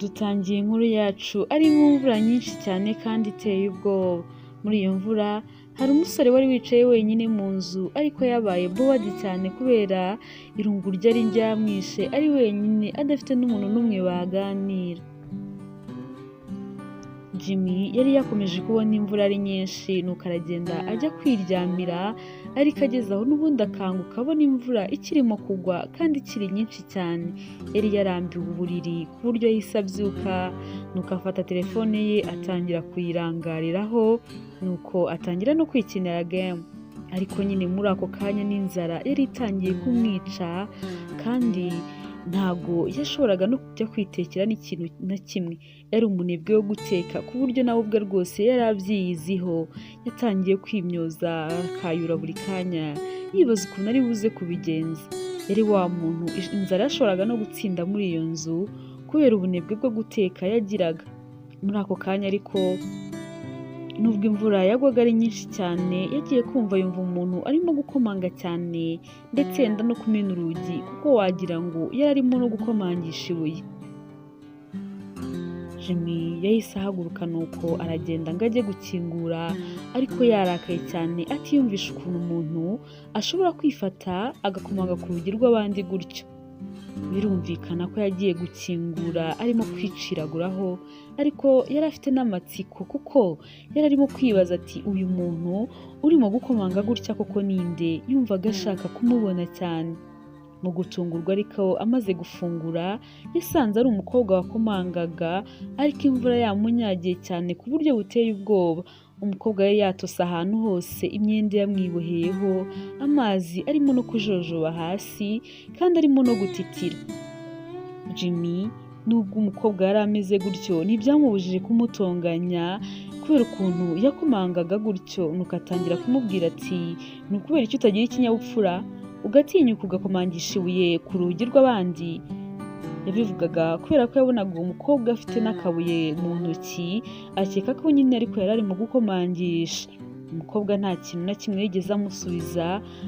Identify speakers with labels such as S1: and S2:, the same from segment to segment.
S1: Dutangiye inkuru yacu ari mu mvura nyinshi cyane kandi iteye ubwoba. Muri iyo mvura hari umusore wari wicaye wenyine mu nzu, ariko yabaye bored cyane kubera irungu ryari ryamwishe ari wenyine, adafite n'umuntu n'umwe baganira. Jimmy yari yakomeje kubona imvura ari nyinshi, nuko aragenda ajya kwiryamira, ariko ageze aho n'ubundi akanguka abona imvura ikirimo kugwa kandi ikiri nyinshi cyane. Yari yarambiwe uburiri ku buryo yahise abyuka, nuko afata telefone ye atangira kuyirangariraho, nuko atangira no kwikinira game. Ariko nyine muri ako kanya n'inzara yari itangiye kumwica, kandi ntago yashoboraga no kujya kwitekera n'ikintu na kimwe. Yari umunebwe wo guteka ku buryo nawe ubwe rwose yari abyiyiziho. Yatangiye kwimyoza, akayura buri kanya, yibaza ukuntu ari buze kubigenza. Yari wa muntu inzara yashoboraga no gutsinda muri iyo nzu kubera ubunebwe bwo guteka yagiraga. Muri ako kanya ariko, nubwo imvura yagwaga ari nyinshi cyane, yagiye kumva yumva umuntu arimo gukomanga cyane, ndetse yenda no kumena urugi, kuko wagira ngo yari arimo no gukomangisha ibuye. Jimmy yahise ahaguruka, nuko aragenda ngo ajye gukingura, ariko yarakaye cyane, atiyumvisha ukuntu umuntu ashobora kwifata agakomanga ku rugi rw'abandi gutyo. Birumvikana ko yagiye gukingura arimo kwiciraguraho, ariko yari afite n'amatsiko, kuko yari arimo kwibaza ati: "Uyu muntu urimo gukomanga gutya koko ninde?" Yumvaga ashaka kumubona cyane. Mu gutungurwa ariko, amaze gufungura yasanze ari umukobwa wakomangaga, ariko imvura yamunyagiye cyane ku buryo buteye ubwoba. Umukobwa yari yatose ahantu hose, imyenda yamwiboheyeho, amazi arimo no kujojoba hasi, kandi arimo no gutitira. Jimmy, nubwo umukobwa yari ameze gutyo, ntibyamubujije kumutonganya kubera ukuntu yakomangaga gutyo, nuko atangira kumubwira ati: "Ni ukubera icyo utagira ikinyabupfura, ugatinyuka ugakomangisha ibuye ku rugi rw'abandi?" Yabivugaga kubera ko yabonaga uwo mukobwa afite n'akabuye mu ntoki, akeka ko nyine ariko yari arimo gukomangisha. Umukobwa nta kintu na kimwe yigeze amusubiza,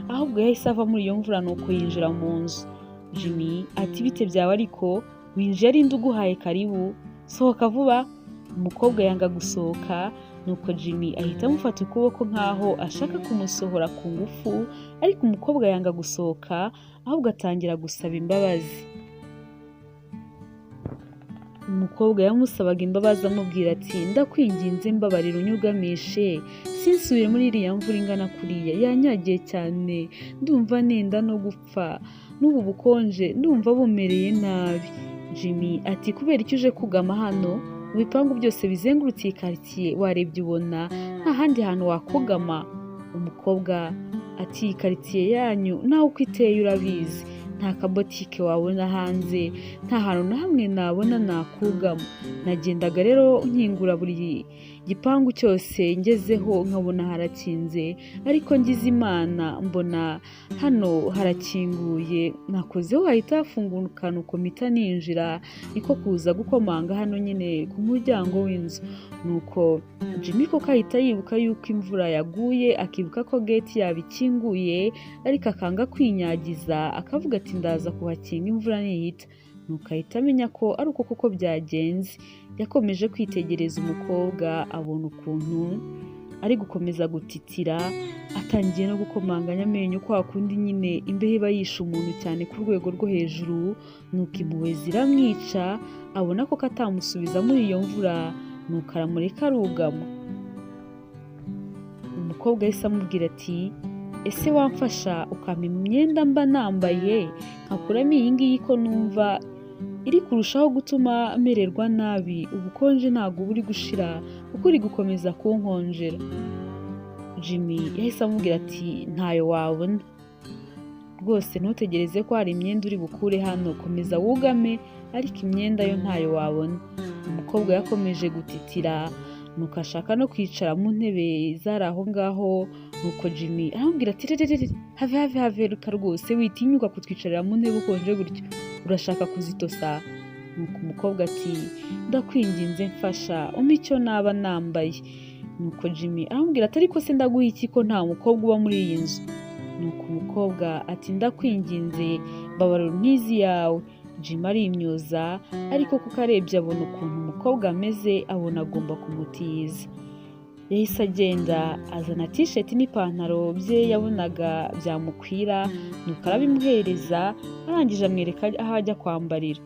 S1: ahubwo yahise ava muri iyo mvura, nuko yinjira mu nzu. Jimmy ati: "Bite byawe ariko? Winjiye ari nde uguhaye karibu? Sohoka vuba!" Umukobwa yanga gusohoka, nuko Jimmy ahita amufata ukuboko nk'aho ashaka kumusohora ku ngufu, ariko umukobwa yanga gusohoka, ahubwo atangira gusaba imbabazi. Umukobwa yamusabaga imbabazi amubwira ati: "Ndakwinginze, mbabarira unyugamishe sinsubire muri iriya mvura ingana kuriya, yanyagiye cyane, ndumva nenda no gupfa, n'ubu bukonje ndumva bumereye nabi." Jimmy ati: "Kubera icyo uje kugama hano? Mu bipangu byose bizengurutse iyi karitsiye warebye ubona nta handi hantu wakugama?" Umukobwa ati: "Iyi karitsiye yanyu nawe uko iteye urabizi, nta kabotike wabona hanze, nta hantu na hamwe nabona nakugama. Nagendaga rero nkingura buri gipangu cyose ngezeho nkabona harakinze, ariko ngize Imana mbona hano harakinguye, nakozeho hahita hafunguka, nuko mpita ninjira, niko kuza gukomanga hano nyine ku muryango w'inzu." Nuko Jimmy koko ahita yibuka yuko imvura yaguye, akibuka ko gate yabo ikinguye, ariko akanga kwinyagiza, akavuga ati: "Ndaza kuhakinga imvura nihita." Nuko ahita amenya ko ari uko koko byagenze. Yakomeje kwitegereza umukobwa, abona ukuntu ari gukomeza gutitira, atangiye no gukomanganya amenyo kwa kundi nyine imbeho iba yishe umuntu cyane ku rwego rwo hejuru. Nuko impuhwe ziramwica, abona ko katamusubiza muri iyo mvura, nuko aramureka arugama. Umukobwa yahise amubwira ati: "Ese wamfasha ukampa imyenda mba nambaye, nkakuramo iyi ngiyi, ko numva iri kurushaho gutuma mererwa nabi? Ubukonje ntabwo buri gushira kuko uri gukomeza kunkonjera." Jimmy yahise amubwira ati: "Ntayo wabona rwose, ntutegereze ko hari imyenda uri bukure hano, komeza wugame, ariko imyenda yo ntayo wabona." Umukobwa yakomeje gutitira, nuko ashaka no kwicara mu ntebe zari aho ngaho, nuko Jimmy aramubwira ati: "Rerere, have, have, have, reka rwose, witinyuka kutwicarira mu ntebe ukonje gutyo, urashaka kuzitosa?" Nuko umukobwa ati: "Ndakwinginze, mfasha umpe icyo naba nambaye." Nuko Jimmy aramubwira ati: "Ariko se ndaguha iki ko nta mukobwa uba muri iyi nzu?" Nuko umukobwa ati: "Ndakwinginze, mbabarira, ntizi yawe." Jimmy arimyoza, ariko kuko arebye abona ukuntu umukobwa ameze, abona agomba kumutiza. Yahise agenda azana t-shirt n'ipantaro bye yabonaga byamukwira, nuko arabimuhereza, arangije amwereka aho ajya kwambarira.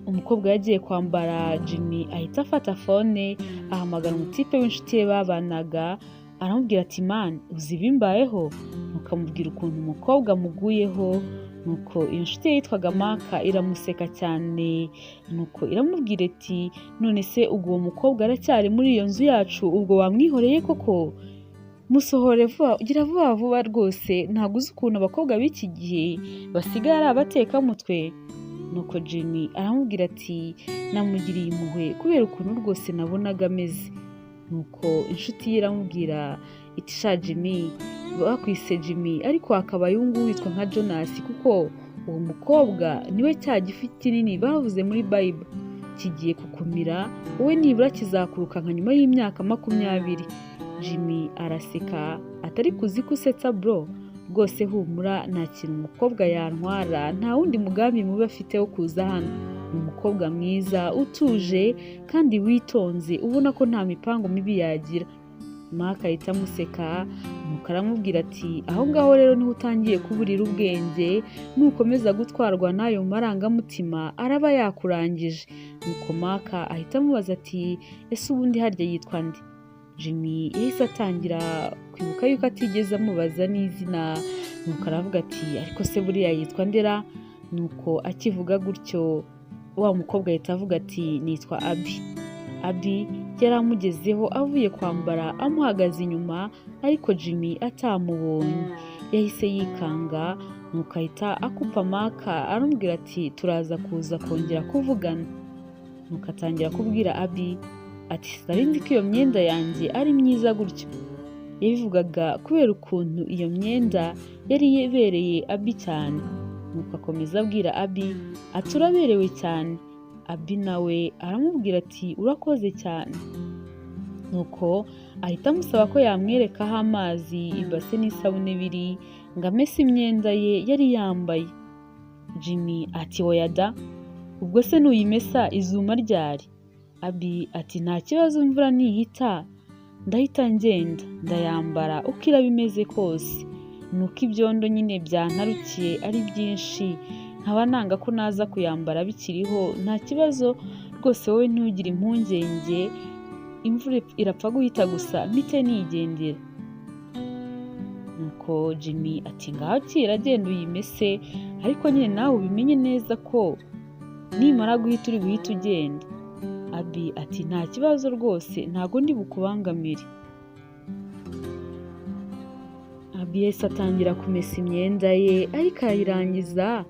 S1: Umukobwa yagiye kwambara, Jimmy ahita afata phone ahamagara umutipe w'inshuti ye babanaga, aramubwira ati: "Man, uzi ibimbayeho?" Nuko amubwira ukuntu umukobwa amuguyeho. Nuko iyo nshuti ye yitwaga Maka iramuseka cyane, nuko iramubwira iti: "None se ubwo uwo mukobwa aracyari muri iyo nzu yacu? Ubwo wamwihoreye koko? Musohore vuba, gira vuba vuba rwose. Ntabwo uzi ukuntu abakobwa b'iki gihe basigaye ari abatekamutwe." Nuko Jimmy aramubwira ati: "Namugiriye impuhwe kubera ukuntu rwose nabonaga ameze." Nuko inshuti ye iramubwira iti: "Sha Jimmy, bakwise Jimmy ariko hakabaye uyu nguyu witwa nka Jonas, kuko uwo mukobwa niwe cya gifi kinini bavuze muri Bible kigiye kukumira wowe, nibura kizakuruka nka nyuma y'imyaka 20." Jimmy araseka atari kuzi ko usetsa bro, rwose humura, nta kintu umukobwa yantwara, nta wundi mugambi mubi afite wo kuza hano. Ni umukobwa mwiza utuje kandi witonze, ubona ko nta mipango mibi yagira. Mark ahita amuseka, nuko aramubwira ati: "Aho ngaho rero niho utangiye kuburira ubwenge, nukomeza gutwarwa n'ayo marangamutima araba yakurangije." Nuko Mark ahita amubaza ati: "Ese ubundi harya yitwa nde?" Jimmy yahise atangira kwibuka yuko atigeze amubaza n'izina, nuko aravuga ati: "Ariko se buriya yitwa ndera?" Nuko akivuga gutyo, wa mukobwa ahita avuga ati: "Nitwa Abi." Abi yari amugezeho avuye kwambara, amuhagaze inyuma, ariko Jimmy atamubonye. Yahise yikanga, nuko ahita akupa Maka aramubwira ati: "Turaza kuza kongera kuvugana." Nuko atangira kubwira Abi ati: "Sinari nzi ko iyo myenda yanjye ari myiza gutyo." Yabivugaga kubera ukuntu iyo myenda yari ibereye Abi cyane. Nuko akomeza abwira Abi ati: "Uraberewe cyane." Abi nawe aramubwira ati: "Urakoze cyane." Nuko ahita amusaba ko yamwereka aho amazi, ibase n'isabune biri ngo amese imyenda ye yari yambaye. Jimmy ati: "Oya da, ubwo se nuyimesa izuma ryari?" Abi ati: "Nta kibazo, imvura nihita ndahita ngenda ndayambara uko iraba imeze kose, nuko ibyondo nyine byantarukiye ari byinshi nkaba nanga ko naza kuyambara bikiriho. Nta kibazo rwose, wowe ntugire impungenge, imvura irapfa guhita gusa mpite nigendera." Nuko Jimmy ati: "Ngaho kira, genda uyimese, ariko nyine nawe ubimenye neza ko nimara guhita uri buhite ugenda." Abi ati: "Nta kibazo rwose, ntago ndi bukubangamire." Abi yahise atangira kumesa imyenda ye, ariko arayirangiza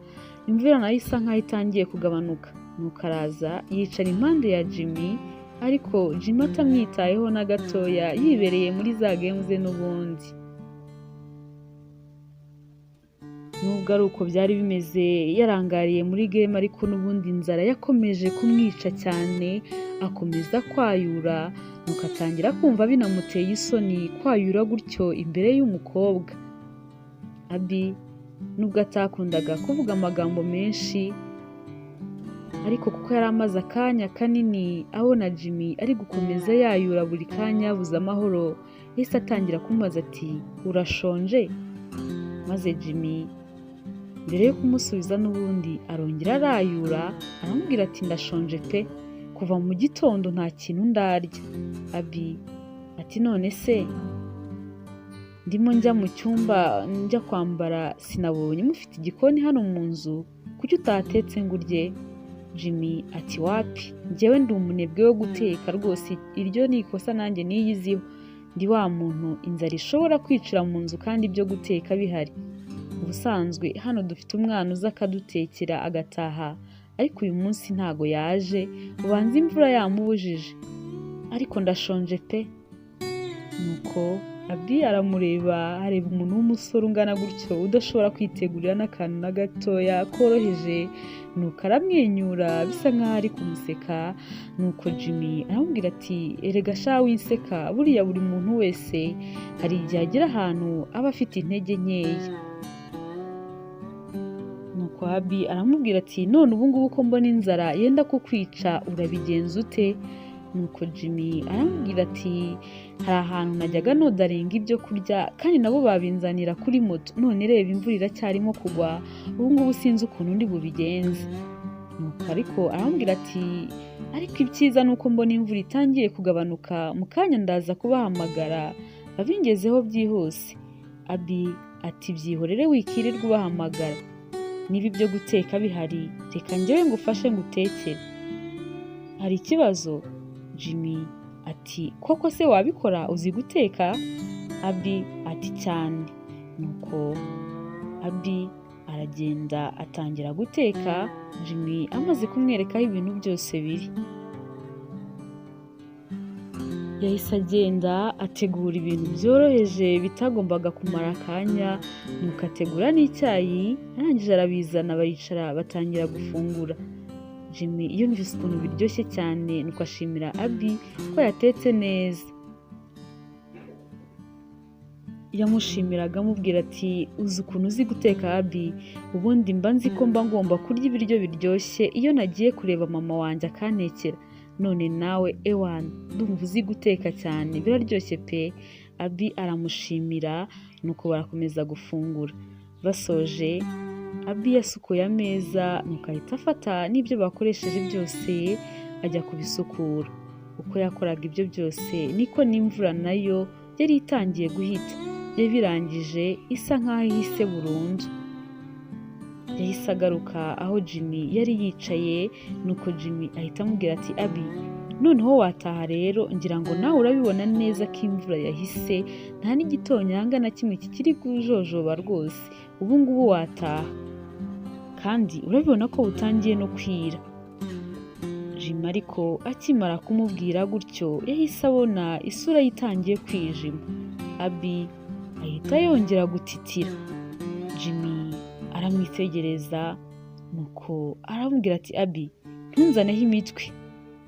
S1: imvura nayo isa nkaho itangiye kugabanuka. Nuko araza yicara impande ya Jimmy, ariko Jimmy atamwitayeho na gatoya, yibereye muri za game ze n'ubundi. Nubwo ari uko byari bimeze, yarangariye muri game, ariko n'ubundi inzara yakomeje kumwica cyane, akomeza kwayura. Nuko atangira kumva binamuteye isoni kwayura gutyo imbere y'umukobwa. Abi nubwo atakundaga kuvuga amagambo menshi, ariko kuko yari amaze akanya kanini abona Jimmy ari gukomeza yayura buri kanya yabuze amahoro, yahise atangira kumubaza ati: "Urashonje?" Maze Jimmy mbere yo kumusubiza n'ubundi arongera arayura, aramubwira ati: "Ndashonje pe, kuva mu gitondo nta kintu ndarya." Abi ati: "None se ndimo njya mu cyumba njya kwambara sinabonye mufite igikoni hano mu nzu? Kuki utatetse ngo urye?" Jimmy ati: "Wapi, njyewe ndi umunebwe wo guteka rwose, iryo ni ikosa nanjye niyiziho. Ndi wa muntu inzara ishobora kwicira mu nzu kandi ibyo guteka bihari. Ubusanzwe hano dufite umwana uza akadutekera agataha, ariko uyu munsi ntago yaje, ubanza imvura yamubujije. Ariko ndashonje pe." Nuko Abi aramureba, areba umuntu w'umusore ungana gutyo udashobora kwitegurira n'akantu na gatoya koroheje, nuko aramwenyura bisa nkaho ari kumuseka. Nuko Jimmy aramubwira ati: "Erega sha winseka, buriya buri muntu wese hari igihe agera ahantu aba afite intege nkeya." Nuko Nuko Abi aramubwira ati none ubu ngubu ko mbona inzara yenda kukwica urabigenza ute? Nuko Jimmy aramubwira ati hari ahantu najyaga nodaringa ibyo kurya kandi nabo babinzanira kuri moto, none reba imvura iracyarimo kugwa, ubu ngubu sinzi ukuntu ndi bubigenze. Nuko ariko aramubwira ati ariko ibyiza ni uko mbona imvura itangiye kugabanuka, mu kanya ndaza kubahamagara babingezeho byihuse. Abi ati byihorere wikirirwa ubahamagara, niba ibyo guteka bihari reka njyewe ngufashe ngutekere. Hari ikibazo? Jimmy ati koko se wabikora, uzi guteka? Abi ati cyane. Nuko Abi aragenda atangira guteka, Jimmy amaze kumwereka aho ibintu byose biri. Yahise agenda ategura ibintu byoroheje bitagombaga kumara akanya, nuko ategura n'icyayi, arangije arabizana baricara batangira gufungura. Jimmy yumvise ukuntu biryoshye cyane, nuko ashimira Abi ko yatetse neza. Yamushimiraga amubwira ati uzi ukuntu uzi guteka Abi, ubundi mba nzi ko mba ngomba kurya ibiryo biryoshye iyo nagiye kureba mama wanjye akantekera, none nawe ewana ndumva uzi guteka cyane biraryoshye pe. Abi aramushimira, nuko barakomeza gufungura. Basoje Abi yasukuye ameza, nuko ahita afata n'ibyo bakoresheje byose ajya kubisukura. Uko yakoraga ibyo byose niko n'imvura nayo yari itangiye guhita, yabirangije isa nkaho ihise burundu. Yahise agaruka aho Jimmy yari yicaye, nuko Jimmy ahita amubwira ati Abi noneho wataha rero, ngira ngo nawe urabibona neza ko imvura yahise, nta n'igitonyanga na kimwe kikiri kujojoba rwose, ubu ngubu wataha kandi urabibona ko butangiye no kwira. Jimmy ariko akimara kumubwira gutyo yahise abona isura yitangiye kwijima. Abi ahita yongera gutitira. Jimmy aramwitegereza, nuko aramubwira ati Abi ntunzaneho imitwe.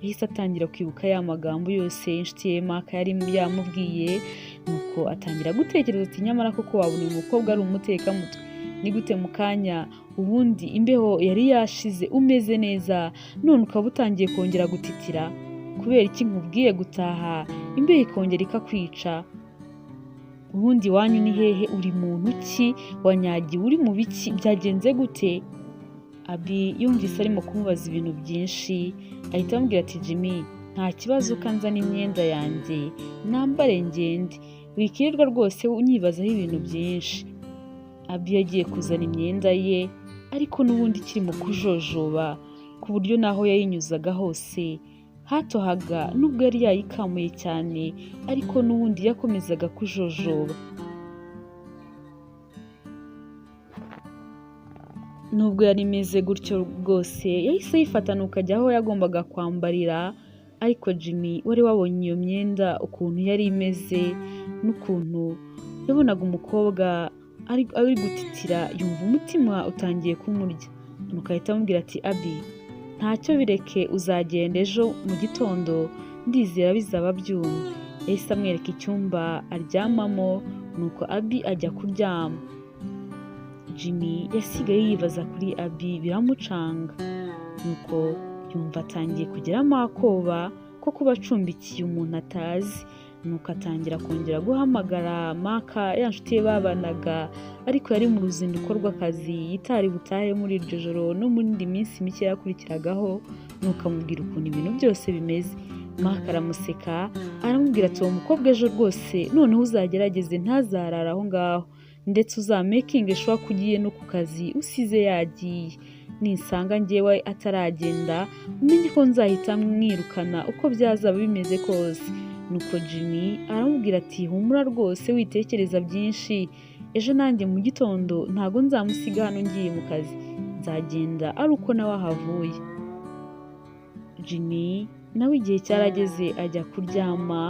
S1: Yahise atangira kwibuka ya magambo yose inshuti ye Maka yari yamubwiye, nuko atangira gutekereza ati nyamara koko wabona uyu mukobwa ari umutekamutwe, ni gute mu kanya ubundi imbeho yari yashize umeze neza none ukaba utangiye kongera gutitira, kubera iki nkubwiye gutaha imbeho ikongera ikakwica? Ubundi iwanyu ni hehe, uri muntu ki, wanyagiwe uri mu biki, byagenze gute? Abi yumvise arimo kumubaza ibintu byinshi, ahita amubwira ati Jimmy nta kibazo ukanzana imyenda yanjye nambare ngende, wikirirwa rwose unyibazaho ibintu byinshi. Abi yagiye kuzana imyenda ye ariko n'ubundi ikiri mu kujojoba, ku buryo n'aho yayinyuzaga hose hatohaga, nubwo yari yayikamuye cyane ariko n'ubundi yakomezaga kujojoba. Nubwo yari imeze gutyo rwose yahise yifata nuko ajya aho yagombaga kwambarira, ariko Jimmy wari wabonye iyo myenda ukuntu yari imeze n'ukuntu yabonaga umukobwa ari gutitira, yumva umutima utangiye kumurya, nuko ahita amubwira ati Abi ntacyo bireke, uzagenda ejo mu gitondo ndizera bizaba byumye. Yahise amwereka icyumba aryamamo, nuko Abi ajya kuryama. Jimmy yasigaye yibaza kuri Abi biramucanga, nuko yumva atangiye kugeramo akoba ko kuba acumbikiye umuntu atazi, nuko atangira kongera guhamagara Maka ya nshuti ye babanaga, ariko yari mu ruzinduko rw'akazi itari butahe muri iryo joro no mu yindi minsi mike yakurikiragaho, nuko amubwira ukuntu ibintu byose bimeze. Maka aramuseka aramubwira ati uwo mukobwa ejo rwose noneho uzagerageze ntazarara aho ngaho, ndetse uzamekinge shuwa ko ugiye no ku kazi usize yagiye, ninsanga njyewe ataragenda umenye ko nzahita mwirukana uko byazaba bimeze kose. Nuko Jimmy aramubwira ati humura rwose witekereza byinshi, ejo nanjye mu gitondo ntago nzamusiga hano ngiye mu kazi, nzagenda ari uko nawe ahavuye. Jimmy nawe igihe cyarageze ajya kuryama,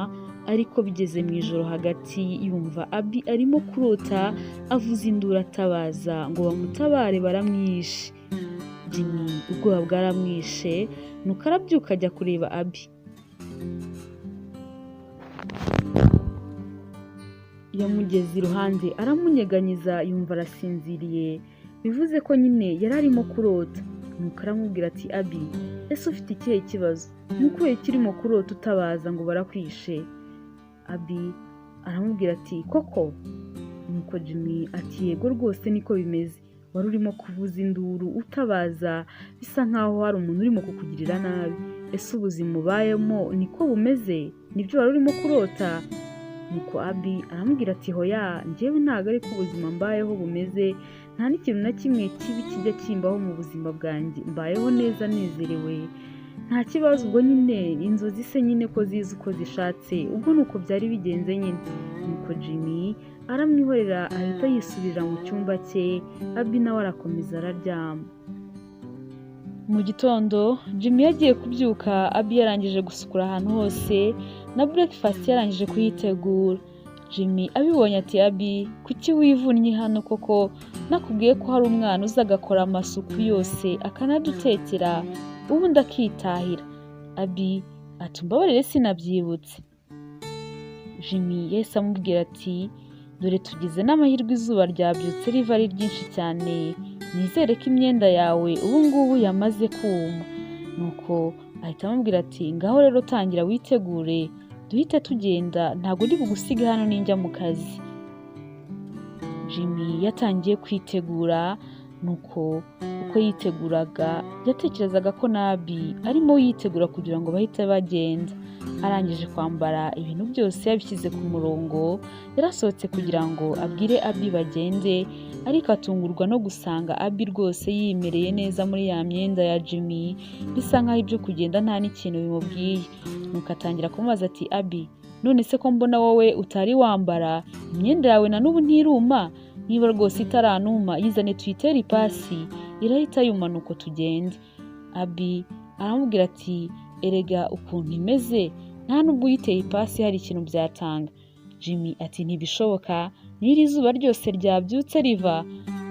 S1: ariko bigeze mu ijoro hagati yumva Abi arimo kurota avuza induru atabaza ngo bamutabare baramwishe. Jimmy ubwoba bwaramwishe, nuko arabyuka ajya kureba Abi. Yamugeze iruhande aramunyeganyiza yumva arasinziriye, Bivuze ko nyine yari arimo kurota. Nuko aramubwira ati: "Abi, ese ufite ikihe kibazo? Ni ukubera iki urimo kurota utabaza ngo barakwishe?" Abi aramubwira ati: "Koko?" Nuko Jimmy ati: "Yego rwose, niko bimeze. Wari urimo kuvuza induru utabaza, bisa nkaho hari umuntu urimo kukugirira nabi. Ese ubuzima ubayemo niko bumeze? Nibyo wari urimo kurota?" Nuko Abi aramubwira ati: "Hoya, njyewe ntabwo ariko ubuzima mbayeho bumeze. Nta n'ikintu na kimwe kibi kijya kimbaho mu buzima bwanjye. Mbayeho neza, nezerewe, nta kibazo. Ubwo nyine inzozi se nyine ko ziza uko zishatse, ubwo ni uko byari bigenze nyine." Nuko Jimmy aramwihorera, ahita yisubirira mu cyumba cye. Abi nawe arakomeza araryama. Mu gitondo Jimmy yagiye kubyuka, Abi yarangije gusukura ahantu hose, na breakfast yarangije kuyitegura. Jimmy abibonye ati: "Abi, kuki wivunnye hano koko? Nakubwiye ko hari umwana uza agakora amasuku yose, akanadutekera, ubundi akitahira." Abi ati: "Umbabarire, sinabyibutse." Jimmy yahise amubwira ati: "Dore tugize n'amahirwe, izuba ryabyutse riva ari ryinshi cyane. Nizere ko imyenda yawe ubu ngubu yamaze kuma." Nuko ahita amubwira ati: "Ngaho rero tangira witegure duhite tugenda, ntabwo ndi bugusiga hano ninjya mu kazi." Jimmy yatangiye kwitegura. Nuko uko yiteguraga yatekerezaga ko na Abi arimo yitegura kugira ngo bahite bagenda. Arangije kwambara, ibintu byose yabishyize ku murongo, yarasohotse kugira ngo abwire Abi bagende, ariko atungurwa no gusanga Abi rwose yimereye neza muri ya myenda ya Jimmy, bisa nkaho ibyo kugenda nta n'ikintu bimubwiye. Nuko atangira kumubaza ati: "Abi, none se ko mbona wowe utari wambara imyenda yawe, na n'ubu ntiruma? Niba rwose itaranuma, yizane tuyitere ipasi, irahita yuma, nuko tugende." Abi aramubwira ati: "Erega ukuntu imeze, nta nubwo uyiteye ipasi hari ikintu byatanga." Jimmy ati: "Ntibishoboka, n'iri zuba ryose ryabyutse riva."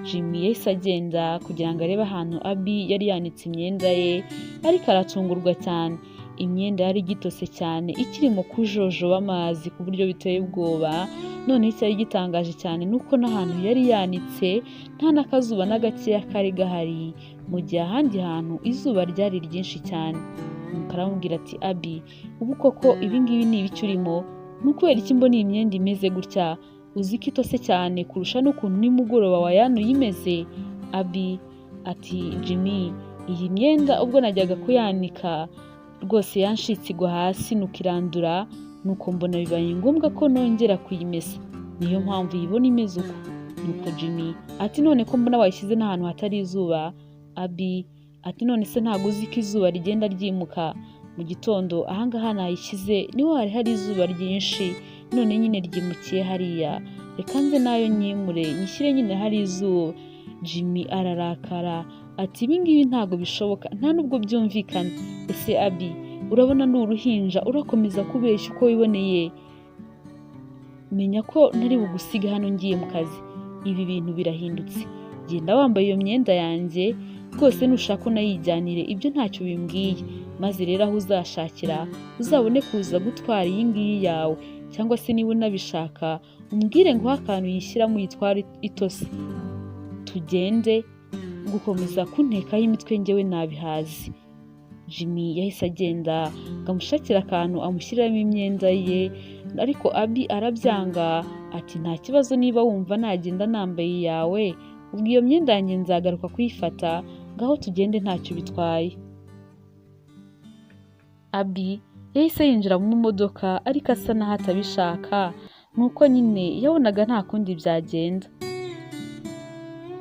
S1: Jimmy yahise agenda kugira ngo arebe ahantu Abi yari yanitse imyenda ye, ariko aratungurwa cyane. Imyenda yari igitose cyane, ikirimo kujojoba amazi ku buryo biteye ubwoba. Noneho icyari gitangaje cyane ni uko n'ahantu yari yanitse nta n'akazuba na gakeya kari gahari, mu gihe ahandi hantu izuba ryari ryinshi cyane. Nuko aramubwira ati: "Abi, ubu koko ibi ngibi ni ibiki urimo? Ni ukubera iki mbona iyi myenda imeze gutya? Uzi ko itose cyane kurusha n'ukuntu nimugoroba wayanuye imeze?" Abi ati: "Jimmy, iyi myenda ubwo najyaga kuyanika rwose yanshitse igwa hasi, nuko irandura, nuko mbona bibaye ngombwa ko nongera kuyimesa, niyo mpamvu uyibona imeze uko." Nuko Jimmy ati: "None ko mbona wayishyize n'ahantu hatari izuba?" Abi ati: "None se ntabwo uzi ko izuba rigenda ryimuka? Mu gitondo ahangaha nayishyize niho hari hari izuba ryinshi, none nyine ryimukiye hariya. Reka nze nayo nyimure, nyishyire nyine hari izuba." Jimmy ararakara ati: "Ibi ngibi ntabwo bishoboka, nta nubwo byumvikana. Ese Abi, urabona ni uruhinja urakomeza kubeshya uko wiboneye? Menya ko ntari bugusiga hano ngiye mu kazi. Ibi bintu birahindutse. Genda wambaye iyo myenda yanjye rwose, nushaka unayijyanire, ibyo ntacyo bimbwiye. Maze rero aho uzashakira uzabone kuza gutwara iyi ngiyi yawe, cyangwa se niba unabishaka umbwire nguhe akantu uyishyiramo uyitware itose. Tugende, gukomeza kuntekaho imitwe njyewe nabihaze." Jimmy yahise agenda ngo amushakire akantu amushyiriramo imyenda ye, ariko Abi arabyanga ati: "Nta kibazo, niba wumva nagenda nambaye iyawe, ubwo iyo myenda yanjye nzagaruka kuyifata. Ngaho tugende, ntacyo bitwaye." Abi yahise yinjira mu modoka, ariko asa naho atabishaka, nuko nyine yabonaga nta kundi byagenda.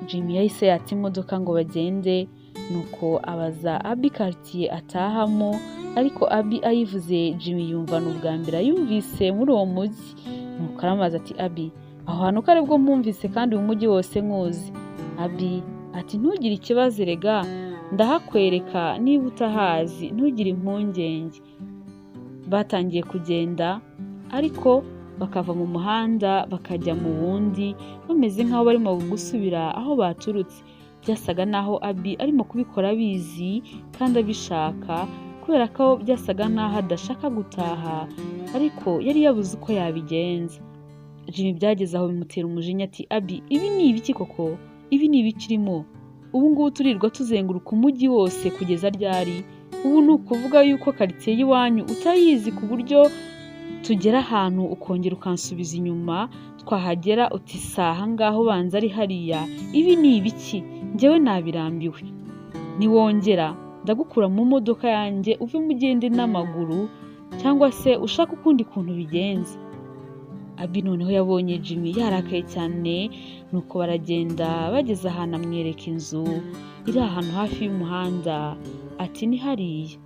S1: Jimmy yahise yatsa imodoka ngo bagende, nuko abaza Abi quartier atahamo, ariko Abi ayivuze Jimmy yumva ni ubwa mbere ayumvise muri uwo mujyi. Nuko aramubaza ati: "Abi, aho hantu ko aribwo mpumvise kandi uyu mujyi wose nkuzi?" Abi ati: "Ntugire ikibazo erega, ndahakwereka niba utahazi, ntugire impungenge." Batangiye kugenda, ariko bakava mu muhanda bakajya mu wundi, bameze nk'aho barimo gusubira aho baturutse. Byasaga naho Abi arimo kubikora abizi kandi abishaka, kubera ko byasaga naho adashaka gutaha, ariko yari yabuze uko yabigenza. Jimmy byageze aho bimutera umujinya ati: "Abi, ibi ni ibiki koko?" Ibi ni ibikirimo? Ubu ngubu turirwa tuzenguruka umujyi wose kugeza ryari? Ubu ni ukuvuga yuko karitsiye y'iwanyu utayizi ku buryo tugera ahantu ukongera ukansubiza inyuma, twahagera uti si aha ngaho banza ari hariya. Ibi ni ibiki? Njyewe nabirambiwe. Niwongera ndagukura mu modoka yanjye uvemo ugende n'amaguru cyangwa se ushake ukundi kuntu bigenza. Abi noneho yabonye Jimmy yarakaye cyane, nuko baragenda bageze ahantu amwereka inzu iri ahantu hafi y'umuhanda, ati ni hariya.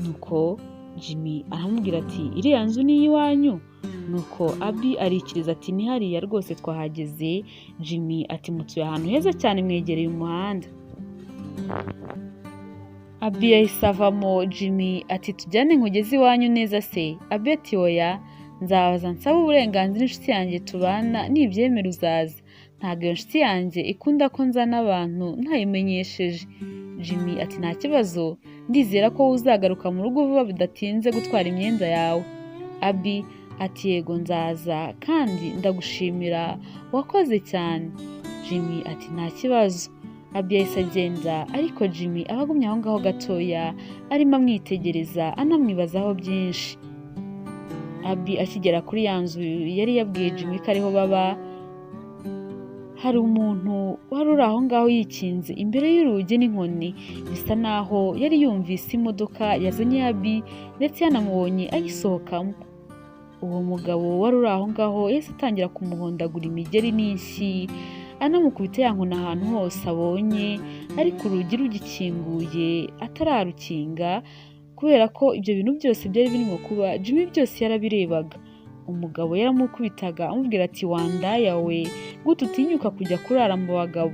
S1: Nuko Jimmy aramubwira ati iriya nzu ni iy'iwanyu? Nuko Abi arikiriza ati ni hariya rwose twahageze. Jimmy ati mutuye ahantu heza cyane mwegereye umuhanda. Abi yahise avamo. Jimmy ati tujyane nkugeze iwanyu neza se? Abi ati oya, nzabaza nsaba uburenganzira inshuti yanjye tubana, nibyemera uzaza. Ntabwo iyo nshuti yanjye ikunda ko nzana abantu ntayimenyesheje. Jimmy ati nta kibazo, ndizera ko uzagaruka mu rugo vuba bidatinze gutwara imyenda yawe. Abi ati yego nzaza kandi ndagushimira wakoze cyane. Jimmy ati nta kibazo. Abi yahise agenda, ariko Jimmy aba agumye aho ngaho gatoya arimo amwitegereza anamwibazaho byinshi. Abi akigera kuri ya nzu yari yabwiye Jimmy ko ariho baba, hari umuntu wari uri aho ngaho yikinze imbere y'urugi n'inkoni, bisa naho yari yumvise imodoka yazanye Abi ndetse yanamubonye ayisohokamo. Uwo mugabo wari uri aho ngaho yahise atangira kumuhondagura imigeri n'inshyi, anamukubita ya nkoni ahantu hose abonye, ariko urugi rugikinguye atararukinga, kubera ko ibyo bintu byose byari birimo kuba Jimmy byose yarabirebaga. Umugabo yaramukubitaga amubwira ati wandaya we, gute utinyuka kujya kurara mu bagabo?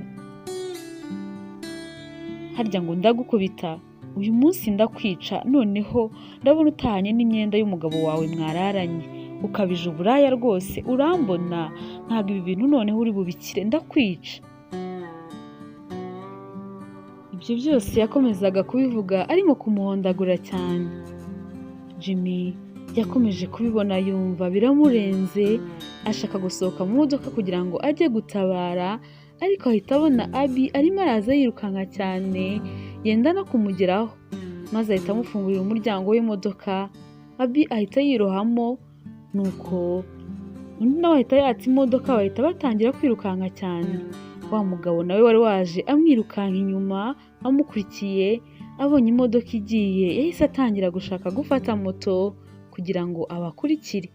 S1: Harya ngo ndagukubita uyu munsi ndakwica, noneho ndabona utahanye n'imyenda y'umugabo wawe mwararanye, ukabije uburaya rwose, urambona ntabwo ibi bintu noneho uri bubikire, ndakwica. Ibyo byose yakomezaga kubivuga arimo kumuhondagura cyane. Jimmy yakomeje kubibona yumva biramurenze, ashaka gusohoka mu modoka kugira ngo ajye gutabara, ariko ahita abona Abi arimo araza yirukanka cyane yenda no kumugeraho, maze ahita amufungurira umuryango w'imodoka. Abi ahita yirohamo, nuko undi nawe ahita yatsa imodoka, bahita batangira kwirukanka cyane. Wa mugabo nawe wari waje amwirukanka inyuma amukurikiye, abonye imodoka igiye yahise atangira gushaka gufata moto kugira ngo abakurikire.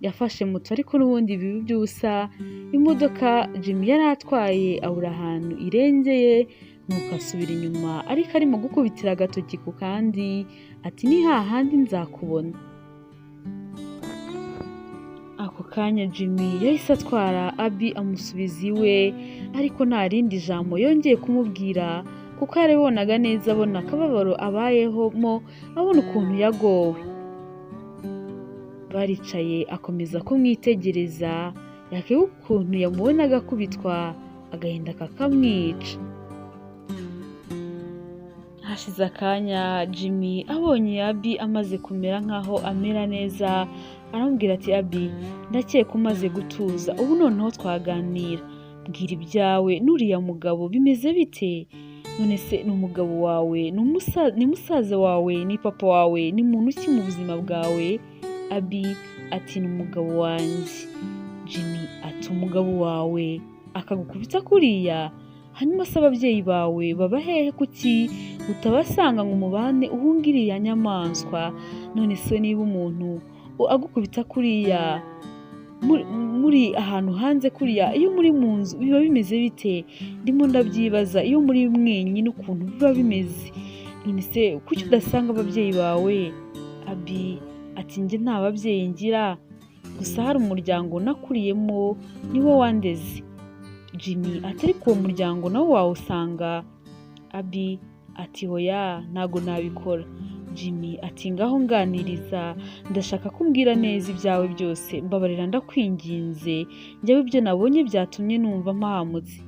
S1: Yafashe moto ariko n'ubundi bibi by'ubusa, imodoka Jimmy yari atwaye abura ahantu irengeye, nuko asubira inyuma ariko arimo gukubitira agatoki ku kandi ati ni hahandi nzakubona. Ako kanya Jimmy yahise atwara Abi amusubiza iwe, ariko nta rindi jambo yongeye kumubwira kuko yarabibonaga neza, abona akababaro abayehamo, abona ukuntu yagowe. Baricaye akomeza kumwitegereza, yakibuka ukuntu yamubonaga akubitwa agahinda kakamwica. Hashize akanya Jimmy abonye Abi amaze kumera nkaho amera neza, aramubwira ati Abi ndakeka umaze gutuza, ubu noneho twaganira, mbwira ibyawe n'uriya mugabo bimeze bite? None se ni umugabo wawe, ni musaza wawe, ni papa wawe, ni muntu ki mu buzima bwawe? Abi ati ni umugabo wanjye. Jimmy ati umugabo wawe akagukubita kuriya? Hanyuma se ababyeyi bawe baba hehe? Kuki utabasanga ngo umubane uhunge iriya nyamaswa? None se niba umuntu agukubita kuriya muri ahantu hanze kuriya, iyo muri mu nzu biba bimeze bite? Ndimo ndabyibaza iyo muri mwenyine ukuntu biba bimeze. None se kuki udasanga ababyeyi bawe? Abi ati njye nta babyeyi ngira, gusa hari umuryango nakuriyemo niwo wandeze. Jimmy ati ariko uwo muryango nawo wawusanga? Abi ati hoya ntago nabikora. Jimmy ati ngaho nganiriza, ndashaka ko umbwira neza ibyawe byose, mbabarira ndakwinginze, njyewe ibyo nabonye byatumye numva mpahamutse.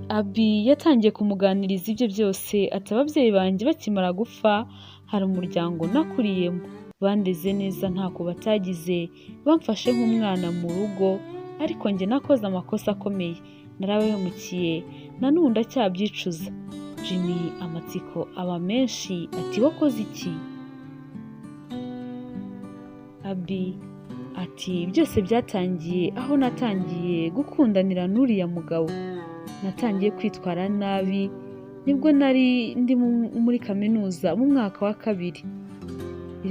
S1: Abi yatangiye kumuganiriza ibyo byose, ati ababyeyi banjye bakimara gupfa hari umuryango nakuriyemo, bandeze neza ntako batagize, bamfashe nk'umwana mu rugo, Ariko njye nakoze amakosa akomeye, narabahemukiye, na n'ubu ndacyabyicuza. Jimmy amatsiko aba menshi ati: "Wakoze iki?" Abi ati: "Byose byatangiye aho natangiye gukundanira n'uriya mugabo. Natangiye kwitwara nabi nibwo nari ndi muri kaminuza mu mwaka wa kabiri.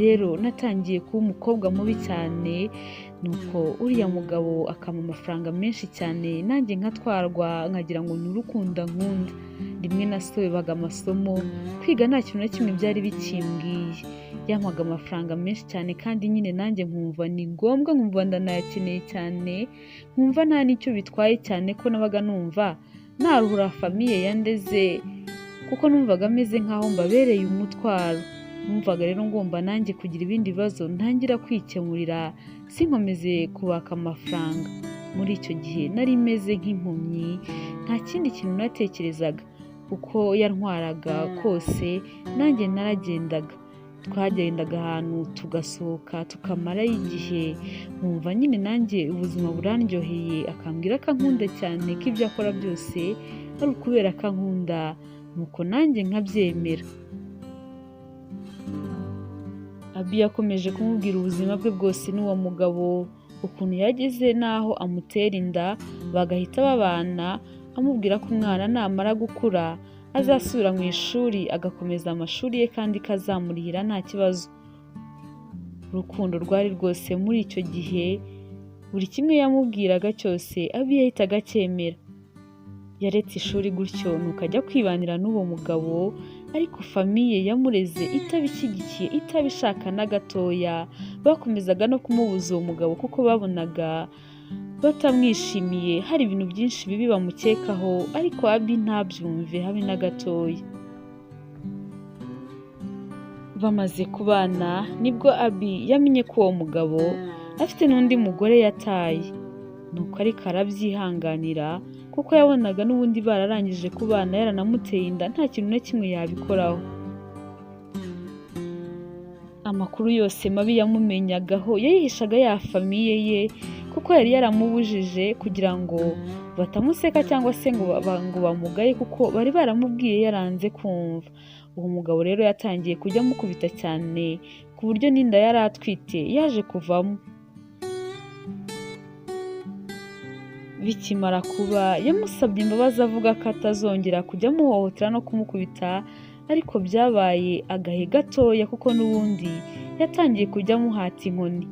S1: Rero natangiye kuba umukobwa mubi cyane, nuko uriya mugabo akampa amafaranga menshi cyane, nanjye nkatwarwa, nkagira ngo ni urukundo ankunda. Rimwe nasobebaga amasomo, kwiga nta kintu na kimwe byari bikimbwiye. Yampaga amafaranga menshi cyane, kandi nyine nanjye nkumva ni ngombwa, nkumva ndanayakeneye cyane, nkumva nta n'icyo bitwaye, cyane ko nabaga numva naruhura famille yandeze, kuko numvaga ameze nk'aho mbabereye umutwaro. Numvaga rero ngomba nanjye kugira ibindi bibazo ntangira kwikemurira, sinkomeze kubaka amafaranga. Muri icyo gihe nari meze nk'impumyi, nta kindi kintu natekerezaga. Uko yantwaraga kose nanjye naragendaga. Twagendaga ahantu tugasohoka, tukamarayo igihe, nkumva nyine nanjye ubuzima burandyoheye. Akambwira ko ankunda cyane, ko ibyo akora byose ari ukubera ko ankunda, nuko nanjye nkabyemera." Abi yakomeje kumubwira ubuzima bwe bwose n'uwo mugabo, ukuntu yageze n'aho amutera inda bagahita babana, amubwira ko umwana namara gukura azasubira mu ishuri agakomeza amashuri ye, kandi ko azamurihira nta kibazo. Urukundo rwari rwose muri icyo gihe, buri kimwe yamubwiraga cyose Abi yahitaga acyemera. Yaretse ishuri gutyo, nuko ajya kwibanira n'uwo mugabo, ariko famille yamureze itabishyigikiye, itabishaka na gatoya. Bakomezaga no kumubuza uwo mugabo kuko babonaga batamwishimiye, hari ibintu byinshi bibi bamukekaho, ariko Abi ntabyumve habe na gatoya. Bamaze kubana nibwo Abi yamenye ko uwo mugabo afite n'undi mugore yataye, nuko ariko arabyihanganira kuko yabonaga n'ubundi bararangije kubana, yaranamuteye inda, nta kintu na kimwe yabikoraho. Amakuru yose mabi yamumenyagaho yayihishaga ya famille ye, kuko yari yaramubujije kugira ngo batamuseka cyangwa se ngo bamugaye, kuko bari baramubwiye yaranze kumva. Uwo mugabo rero yatangiye kujya amukubita cyane, ku buryo n'inda yari atwite yaje kuvamo. Bikimara kuba yamusabye imbabazi, avuga ko atazongera kujya amuhohotera no kumukubita, ariko byabaye agahe gatoya kuko n'ubundi yatangiye kujya amuhata inkoni.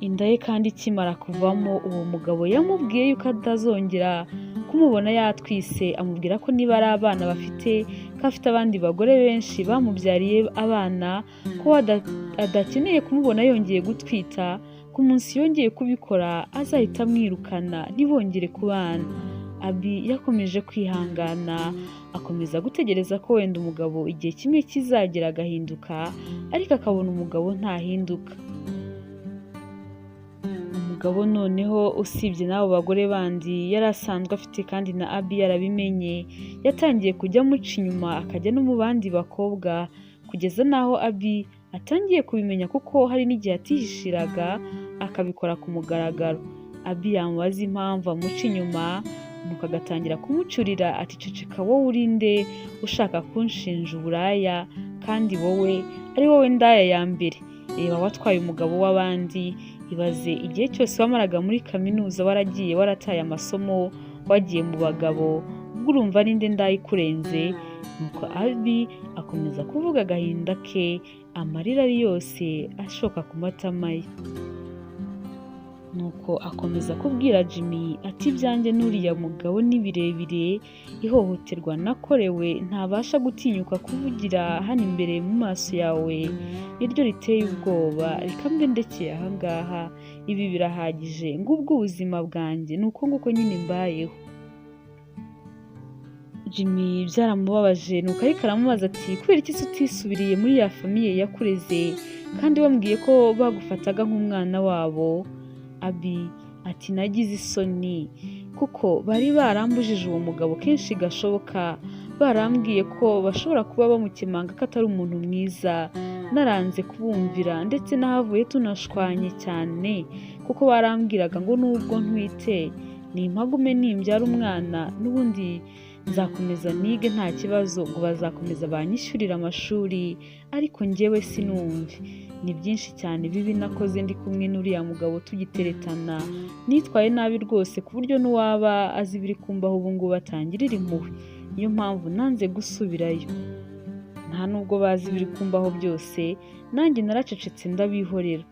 S1: Inda ye kandi ikimara kuvamo, uwo mugabo yamubwiye yuko atazongera kumubona yatwise, amubwira ko niba ari abana bafite, ko afite abandi bagore benshi bamubyariye abana, ko adakeneye kumubona yongeye gutwita, ku munsi yongeye kubikora azahita amwirukana ntibongere kubana. Abi yakomeje kwihangana, akomeza gutegereza ko wenda umugabo igihe kimwe kizagera agahinduka, ariko akabona umugabo ntahinduka. Umugabo noneho, usibye n'abo bagore bandi yari asanzwe afite, kandi na Abi yarabimenye, yatangiye kujya amuca inyuma, akajya no mu bandi bakobwa, kugeza n'aho Abi atangiye kubimenya, kuko hari n'igihe atihishiraga akabikora ku mugaragaro. Abi yamubaza impamvu amuca inyuma, nuko agatangira kumucyurira ati: "Ceceka wowe, urinde ushaka kunshinja uburaya kandi wowe ari wowe ndaya ya mbere? Reba watwaye umugabo w'abandi. Ibaze igihe cyose wamaraga muri kaminuza waragiye warataye amasomo, wagiye mu bagabo, ubwo urumva ninde ndaya ikurenze?" Nuko Abi akomeza kuvuga agahinda ke, amarira ari yose ashoka ku matama ye. Nuko akomeza kubwira Jimmy ati: "Ibyanjye n'uriya mugabo ni birebire, ihohoterwa nakorewe ntabasha gutinyuka kuvugira hano imbere mu maso yawe niryo riteye ubwoba. Reka mbe ndekeye ahangaha, ibi birahagije. Ngubwo ubuzima bwanjye, ni uko nguko nyine mbayeho." Jimmy byaramubabaje, nuko ariko aramubaza ati: "Kubera iki se utisubiriye muri ya famille yakureze, kandi wambwiye ko bagufataga nk'umwana wabo?" Abi ati: "Nagize isoni kuko bari barambujije uwo mugabo kenshi gashoboka, barambwiye ko bashobora kuba bamukemanga ko atari umuntu mwiza. Naranze kubumvira, ndetse n'ahavuye tunashwanye cyane. kuko barambwiraga ngo nubwo ntwite nimpagume nimbyara umwana n'ubundi nzakomeza nige nta kibazo, ngo bazakomeza banyishyurira amashuri, ariko njyewe sinumve. Ni byinshi cyane bibi nakoze ndi kumwe n'uriya mugabo tugiteretana, nitwaye nabi rwose ku buryo n'uwaba azi ibiri kumbaho ubu ngubu atangirira impuhwe. Niyo mpamvu nanze gusubirayo. Nta nubwo bazi ibiri kumbaho byose, nanjye naracecetse ndabihorera.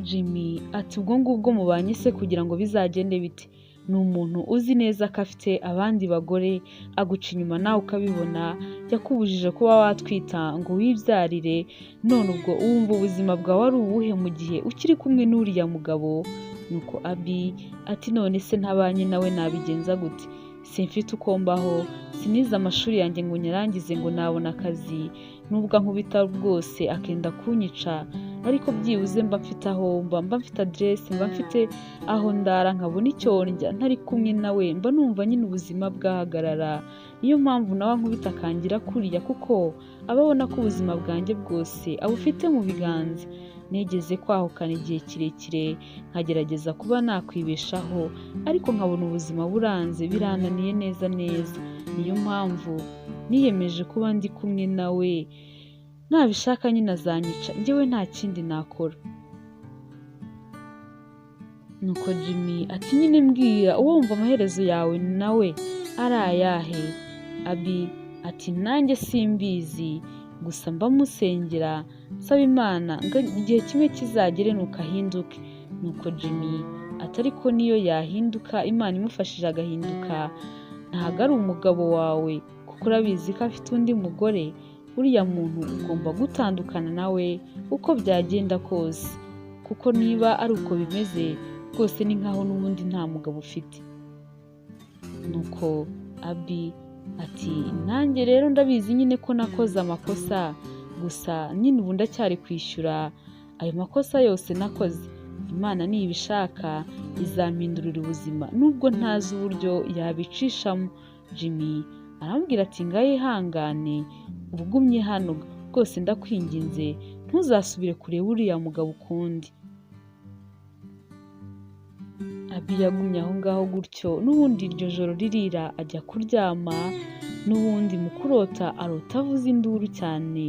S1: Jimmy ati ubwo ngubwo mubanye se kugira ngo bizagende bite? Ni umuntu uzi neza ko afite abandi bagore, aguca inyuma nawe ukabibona, yakubujije kuba watwita ngo wibyarire, none ubwo wumva ubuzima bwawe ari ubuhe mu gihe ukiri kumwe n'uriya mugabo? Nuko Abi ati none se ntabanye nawe nabigenza gute? Simfite uko mbaho, sinize amashuri yanjye ngo nyarangize ngo nabona akazi, nubwo ankubita rwose akenda kunyica, ariko byibuze mba mfite aho mba, mba mfite aderesi, mba mfite aho ndara nkabona icyo ndya, ntari kumwe nawe mba numva nyine ubuzima bwahagarara. Niyo mpamvu nawe ankubita akangira kuriya, kuko aba abona ko ubuzima bwanjye bwose abufite mu biganza. Nigeze kwahukana igihe kirekire nkagerageza kuba nakwibeshaho, ariko nkabona ubuzima buranze birananiye neza neza. Niyo mpamvu niyemeje kuba ndi kumwe nawe, nabishaka nyine azanyica, njyewe nta kindi nakora. Nuko Jimmy ati nyine mbwira, uwumva amaherezo yawe nawe ari ayahe? Abi ati nanjye simbizi, gusa mba musengera nsaba Imana ngo igihe kimwe kizagere nuko ahinduke. Nuko Jimmy ati ariko niyo yahinduka, Imana imufashije agahinduka, ntabwo ari umugabo wawe, kuko urabizi ko afite undi mugore. Uriya muntu ugomba gutandukana nawe uko byagenda kose, kuko niba ari uko bimeze rwose ni nkaho n'ubundi nta mugabo ufite. Nuko Abi ati nanjye rero ndabizi nyine ko nakoze amakosa, gusa nyine ubu ndacyari kwishyura ayo makosa yose nakoze. Imana nibishaka izampindurira ubuzima nubwo ntazi uburyo yabicishamo. Jimmy aramubwira ati ngaho ihangane ubugumye hano rwose ndakwinginze, ntuzasubire kureba uriya mugabo ukundi. Abi yagumye aho ngaho gutyo, n'ubundi iryo joro ririra ajya kuryama, n'ubundi mu kurota arota avuza induru cyane,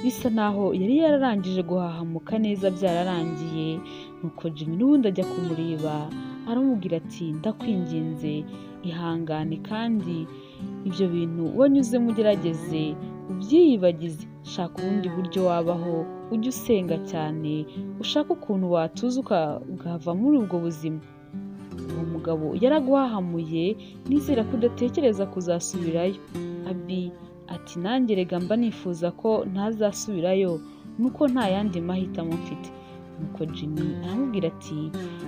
S1: bisa naho yari yararangije guhahamuka neza byararangiye. Nuko Jimmy n'ubundi ajya kumureba aramubwira ati ndakwinginze ihangane, kandi ibyo bintu wanyuzemo ugerageze ubyiyibagize, shaka ubundi buryo wabaho, ujye usenga cyane, ushake ukuntu watuza ukava muri ubwo buzima. Uwo mugabo yaraguhahamuye, nizera ko udatekereza kuzasubirayo. Abi ati nanjye rega mba nifuza ko ntazasubirayo, nuko nta yandi mahitamo mfite. Nuko Jimmy aramubwira ati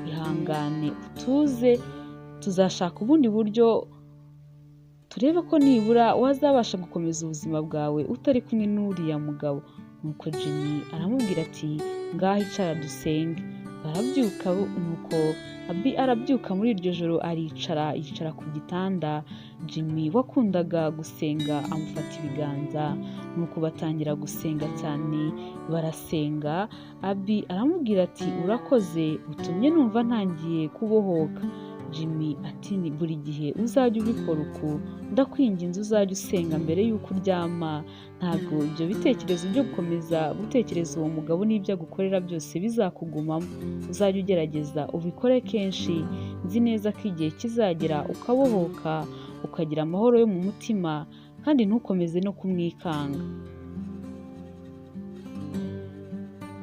S1: ihangane utuze, tuzashaka ubundi buryo turebe ko nibura wazabasha gukomeza ubuzima bwawe utari kumwe n'uriya mugabo. Nuko Jimmy aramubwira ati ngaho icara dusenge. Barabyuka, nuko Abi arabyuka muri iryo joro aricara, yicara ku gitanda. Jimmy wakundaga gusenga amufata ibiganza, nuko batangira gusenga cyane, barasenga. Abi aramubwira ati urakoze, utumye numva ntangiye kubohoka. Jimmy ati buri gihe uzajya ubikora uku, ndakwinginze uzajya usenga mbere y'uko uryama, ntabwo ibyo bitekerezo byo gukomeza gutekereza uwo mugabo n'ibyo agukorera byose bizakugumamo, uzajya ugerageza ubikore kenshi, nzi neza ko igihe kizagera ukabohoka, ukagira amahoro yo mu mutima, kandi ntukomeze no kumwikanga.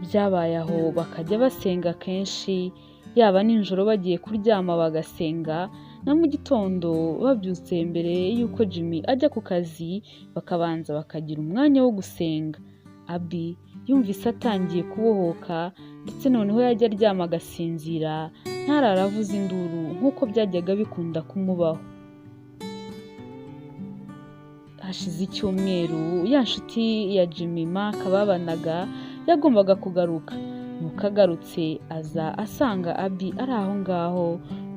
S1: Byabaye aho bakajya basenga kenshi, yaba nijoro bagiye kuryama bagasenga, na mu gitondo babyutse mbere y'uko Jimmy ajya ku kazi bakabanza bakagira umwanya wo gusenga. Abi yumvise atangiye kubohoka, ndetse noneho yajya aryama agasinzira, ntarare avuza induru nk'uko byajyaga bikunda kumubaho. Hashize icyumweru, ya nshuti ya Jimmy Mark babanaga yagombaga kugaruka. Nuko agarutse aza asanga Abi ari aho ngaho,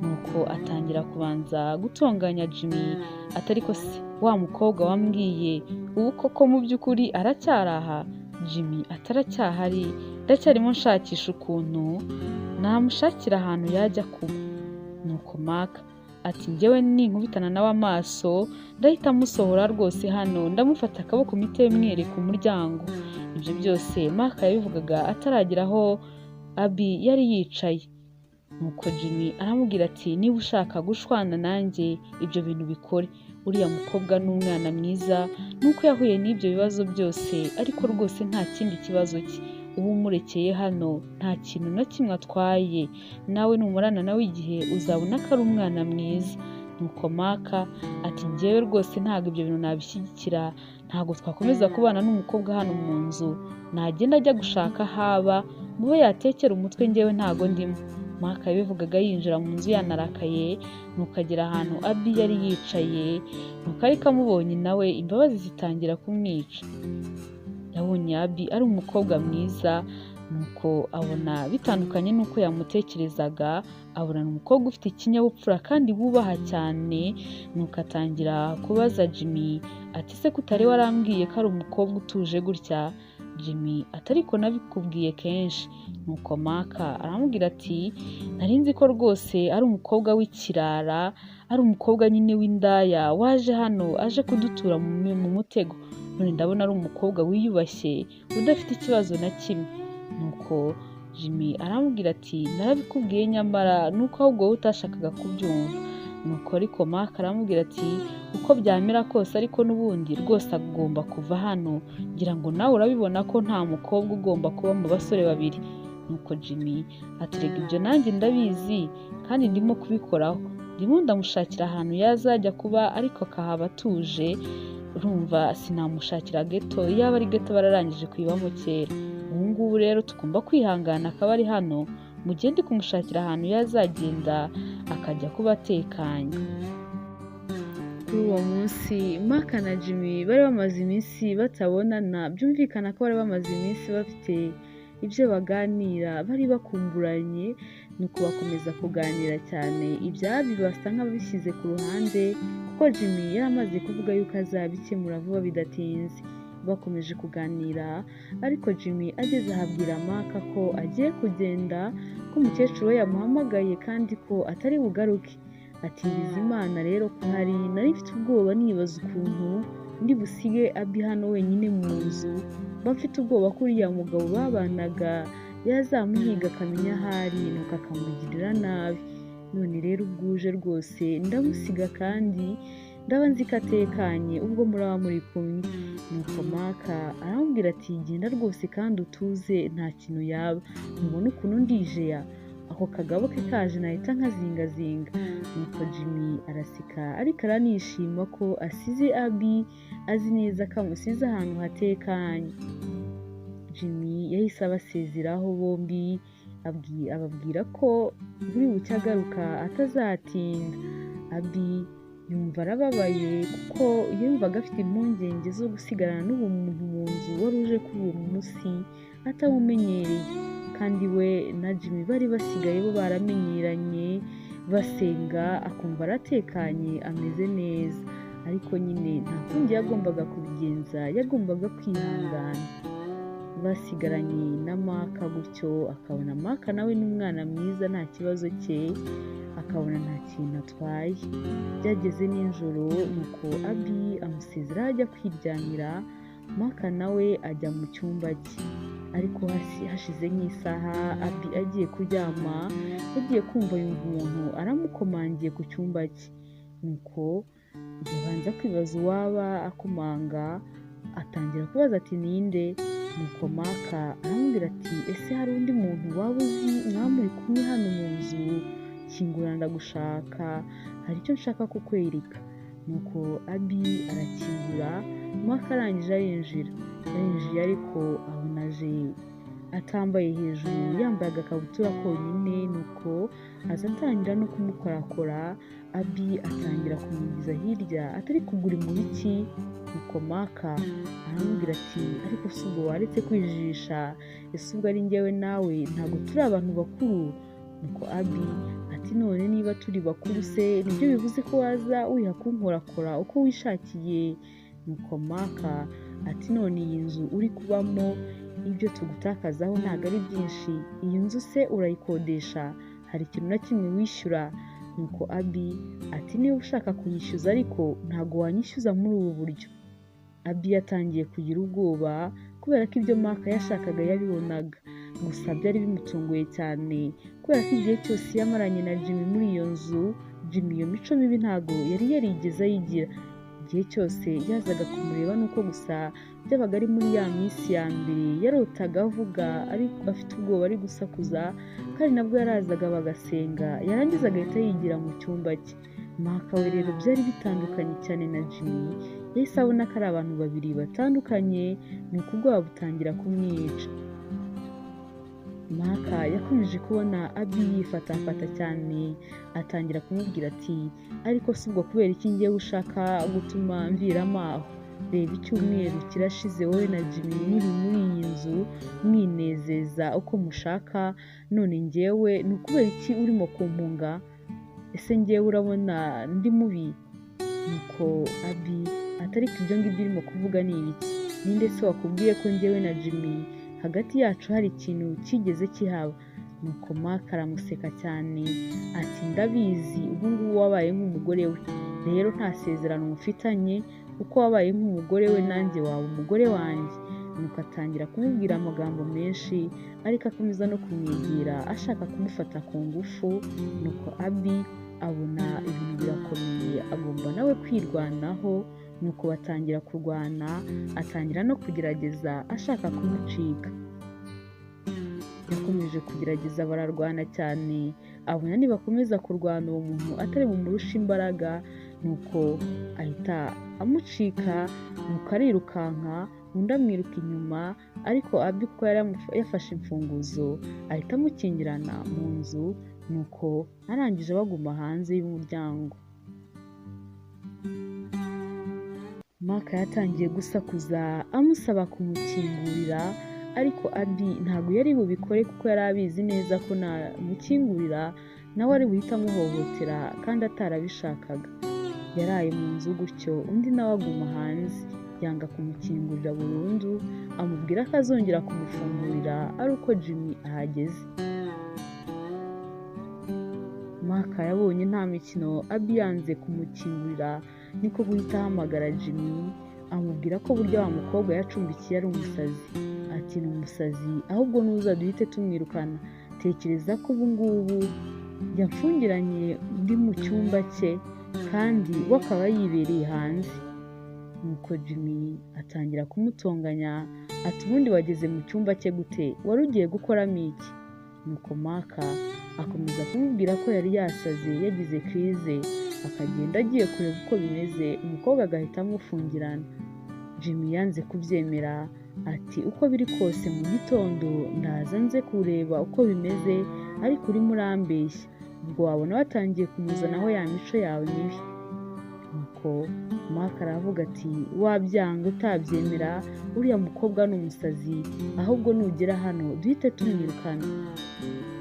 S1: nuko atangira kubanza gutonganya Jimmy atari ko se wa mukobwa wambwiye ubu koko mu by'ukuri aracyari aha? Jimmy ataracyahari, Ndacyarimo nshakisha ukuntu namushakira ahantu yajya kuba. Nuko Mark ati njyewe ninkubitana nawe amaso ndahita musohora rwose hano, ndamufata akaboko mpite mwereka umuryango. Ibyo byose Mark yabivugaga ataragera aho Abby yari yicaye. Nuko Jimmy aramubwira ati niba ushaka gushwana nanjye ibyo bintu bikore, uriya mukobwa ni umwana mwiza nuko yahuye n'ibyo bibazo byose, ariko rwose nta kindi kibazo cye, uba umurekeye hano nta kintu na kimwe atwaye, nawe numarana nawe igihe uzabona ko ari umwana mwiza. Nuko Mark ati njyewe rwose ntabwo ibyo bintu nabishyigikira, ntabwo twakomeza kubana n'umukobwa hano mu nzu, nagenda ajya gushaka aho aba, mubo yatekera umutwe njyewe ntago ndimo. Mark yabivugaga yinjira mu nzu yanarakaye, nuko agera ahantu Abby yari yicaye, nuko ariko amubonye nawe imbabazi zitangira kumwica. Yabonye Abby ari umukobwa mwiza, nuko abona bitandukanye n'uko yamutekerezaga, abona ni umukobwa ufite ikinyabupfura kandi wubaha cyane, nuko atangira kubaza Jimmy ati se ko utari warambwiye ko ari umukobwa utuje gutya? Jimmy ati ariko nabikubwiye kenshi. Nuko Mark aramubwira ati nari nzi ko rwose ari umukobwa w'ikirara, ari umukobwa nyine w'indaya waje hano aje kudutura mu mutego, none ndabona ari umukobwa wiyubashye udafite ikibazo na kimwe. Nuko Jimmy aramubwira ati narabikubwiye nyamara nuko ahubwo wowe utashakaga kubyumva. Nuko ariko Mark aramubwira ati uko byamera kose ariko n'ubundi rwose agomba kuva hano, ngira ngo nawe urabibona ko nta mukobwa ugomba kuba mu basore babiri. Nuko Jimmy ati rega ibyo nanjye ndabizi kandi ndimo kubikoraho, ndimo ndamushakira ahantu yazajya kuba ariko akahaba atuje, urumva sinamushakira geto, yaba ari geto bararangije kuyibamo kera. Ubu ngubu rero tugomba kwihangana akaba ari hano, mugende kumushakira ahantu yazagenda akajya kuba atekanye. Kuri uwo munsi Mark na Jimmy bari bamaze iminsi batabonana, byumvikana ko bari bamaze iminsi bafite ibyo baganira, bari bakumburanye, nuko bakomeza kuganira cyane, ibyabi basa nk'ababishyize ku ruhande kuko Jimmy yari amaze kuvuga yuko azabikemura vuba bidatinze. Bakomeje kuganira, ariko Jimmy ageze ahabwira Mark ko agiye kugenda, ko umukecuru we yamuhamagaye kandi ko atari bugaruke. Ati ngize Imana rero ko hari nari mfite ubwoba nibaza ukuntu ndi busige Abby hano wenyine mu nzu, mba mfite ubwoba ko uriya mugabo babanaga yazamuhiga akamenya aho ari nuko akamugirira nabi. None rero ubwo uje rwose ndamusiga kandi ndaba nzi ko atekanye ubwo muraba muri kumwe. Nuko Mark aramubwira ati genda rwose kandi utuze nta kintu yaba, ntubona ukuntu ndijeya, ako kagabo ke kaje nahita nkazingazinga. Nuko Jimmy araseka ariko aranishima ko asize Abby, azi neza ko amusize ahantu hatekanye. Jimmy yahise abasezeraho bombi, ababwira ko buri bucye agaruka atazatinda. Abby yumva arababaye kuko yumvaga afite impungenge zo gusigarana n'uwo muntu mu nzu wari uje kuri uwo munsi atawumenyereye, kandi we na Jimmy bari basigaye bo baramenyeranye, basenga akumva aratekanye ameze neza, ariko nyine nta kundi yagombaga kubigenza, yagombaga kwihangana. Basigaranye na Mark gutyo, akabona Mark nawe ni umwana mwiza nta kibazo cye, akabona nta kintu atwaye. Byageze nijoro nuko Abby amusezeraho ajya kwiryamira, Mark nawe ajya mu cyumba cye. Ariko hashize nk'isaha Abby agiye kuryama, yagiye kumva yumva umuntu aramukomangiye ku cyumba cye. Nuko yabanza kwibaza uwaba akomanga, atangira kubaza ati ninde? Nuko Mark aramubwira ati ese hari undi muntu waba uzi mwaba muri kumwe hano mu nzu? Kingura ndagushaka, hari icyo nshaka kukwereka. Nuko Abby arakingura, Mark arangije arinjira. Yarinjiye ariko abona aje atambaye hejuru, yambaye agakabutura konyine, nuko aza atangira no kumukorakora. Abby atangira kumugiza hirya atari kugura mu biki. Nuko Mark aramubwira ati ariko si ubwo waretse kwijijisha, ese ubwo ari njyewe nawe ntabwo turi abantu bakuru? Nuko Abby ati none niba turi bakuru se nibyo bivuze ko waza wiha kunkorakora uko wishakiye? Nuko Maka ati none iyi nzu uri kubamo ibyo tugutakazaho ntabwo ari byinshi, iyi nzu se urayikodesha, hari ikintu na kimwe wishyura? Nuko Abi ati niba ushaka kunyishyuza ariko ntabwo wanyishyuza muri ubu buryo. Abi yatangiye kugira ubwoba kubera ko ibyo Maka yashakaga yabibonaga, gusa byari bimutunguye cyane kubera ko igihe cyose yamaranye na Jimmy muri iyo nzu, Jimmy iyo mico mibi ntabwo yari yarigeze ayigira. Igihe cyose yazaga kumureba nuko gusa byabaga ari muri ya minsi ya mbere yarotaga avuga ariko afite ubwoba ari gusakuza, kandi nabwo yarazaga bagasenga, yarangiza agahita yigira mu cyumba cye. Maka we rero byari bitandukanye cyane na Jimmy, yahise abona ko ari abantu babiri batandukanye, nuko ubwoba butangira kumwica. Maka yakomeje kubona Abi yifatafata cyane, atangira kumubwira ati ariko si ubwo kubera iki ngewe ushaka gutuma mviramo aho? Reba icyumweru kirashize wowe na Jimmy muri muri iyi nzu mwinezeza uko mushaka, none ngewe ni ukubera iki urimo kumpunga? Ese ngewe urabona ndi mubi? Nuko Abi ati ariko ibyo ngibyo urimo kuvuga ni ibiki? Ninde se wakubwiye ko ngewe na Jimmy hagati yacu hari ikintu kigeze kihaba? Nuko Maka aramuseka cyane ati ndabizi ubu ngubu wabaye nk'umugore we, rero nta sezerano mufitanye, uko wabaye nk'umugore we nanjye waba umugore wanjye. Nuko atangira kumubwira amagambo menshi, ariko akomeza no kumwegera ashaka kumufata ku ngufu. Nuko Abi abona ibintu birakomeye, agomba nawe kwirwanaho. Nuko batangira kurwana, atangira no kugerageza ashaka kumucika. Yakomeje kugerageza bararwana cyane, abona nibakomeza kurwana uwo muntu atari bumurushe imbaraga, nuko ahita amucika, nuko arirukanka, undi amwiruka inyuma, ariko Abi kuko yari yafashe imfunguzo ahita amukingirana mu nzu, nuko arangije baguma hanze y'umuryango. Maka yatangiye gusakuza amusaba kumukingurira, ariko Abi ntabwo yari bubikore kuko yari abizi neza ko namukingurira nawe ari buhite amuhohotera kandi atarabishakaga. Yaraye mu nzu gutyo, undi nawe aguma hanze, yanga kumukingurira burundu, amubwira ko azongera kumufungurira ari uko Jimmy ahageze. Maka yabonye nta mikino, Abi yanze kumukingurira, niko guhita ahamagara Jimmy amubwira ko burya wa mukobwa yacumbikiye ari umusazi. Ati ni umusazi, ahubwo nuza duhite tumwirukana. Tekereza ko ubu ngubu yamfungiranye ndi mu cyumba cye kandi we akaba yibereye hanze. Nuko Jimmy atangira kumutonganya ati ubundi wageze mu cyumba cye gute? Wari ugiye gukoramo iki? Nuko Maka akomeza kumubwira ko yari yasaze yagize crise, akagenda agiye kureba uko bimeze, umukobwa agahita amufungirana. Jimmy yanze kubyemera ati uko biri kose mu gitondo ndaza nze kureba uko bimeze, ariko urimo urambeshya, ubwo wabona watangiye kumuzanaho ya mico yawe mibi. Nuko Maka aravuga ati wabyanga utabyemera, uriya mukobwa ni umusazi, ahubwo nugera hano duhite tumwirukana.